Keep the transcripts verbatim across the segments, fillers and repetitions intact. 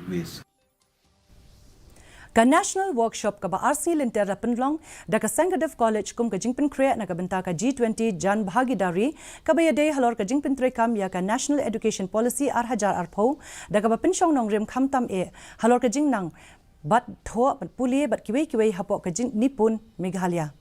ways. Ka National Workshop kaba ar sngi lynter la pynlong da ka Sangha Dev College kum ka jingpynkhreh na ka bynta ka G twenty Jan Bhagidari kaba ïadei halor ka jingpyntreikam ïa ka National Education Policy ar hajar arphew da kaba pynshong nongrim khamtam eh halor ka jingnang bad thoh bad pule bad kiwei kiwei hapoh ka jingnipun Meghalaya.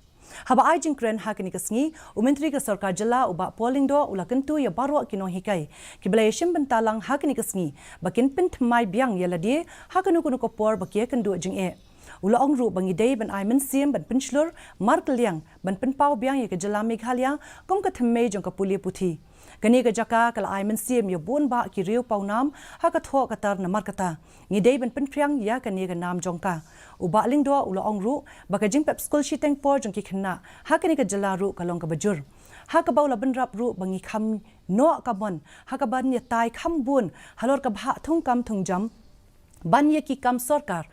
Haba ai jingkren ha kane ka sngi, u Myntri ka Sorkar Jylla u Bah Paul Lyngdoh u la kyntu ïa baroh ki nonghikai kiba la ïashim bynta lang ha kane ka sngi ba kin pynthymmai biang ïa lade ha kano kano ka por ba ki ïakynduh jingeh. U la ong ruh ba ngi dei ban ai mynsiem ban pynshlur markylliang ban pynpaw biang ïa ka jylla Meghalaya kum ka thymmei jong ka pule puthi. Kane ka jaka ka la ai mynsiem ïa bun bah ki riew pawnam ha ka thoh ka tar namar kata ngi dei ban pynphriang ïa kane ka nam jong ka. U Bah Lyngdoh u la ong ruh ba ka jingpep skul shiteng por jong ki khynnah ha kane ka jylla ruh ka long kaba jur. Ha kaba u la bynrap ruh ba ngi kham noh ka mon ha kaban ïatai kham bun halor ka bhah thungkam thungjam ban ïa ki kam sorkar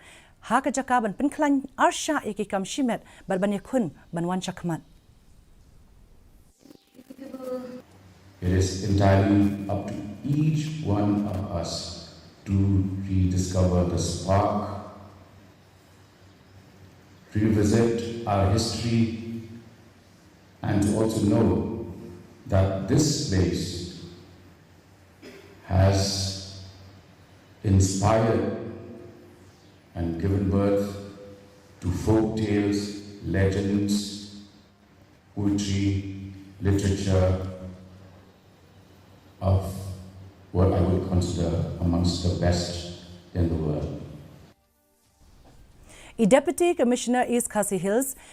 ha ka jaka ban pynkhlaiñ arshah ïa ki kam shimet bad ban ïakhun ban wan shakhmat. It is entirely up to each one of us to rediscover the spark, revisit our history, and to also know that this place has inspired and given birth to folk tales, legends, poetry, literature of what I would consider amongst the best in the world. I Deputy Commissioner East Khasi Hills,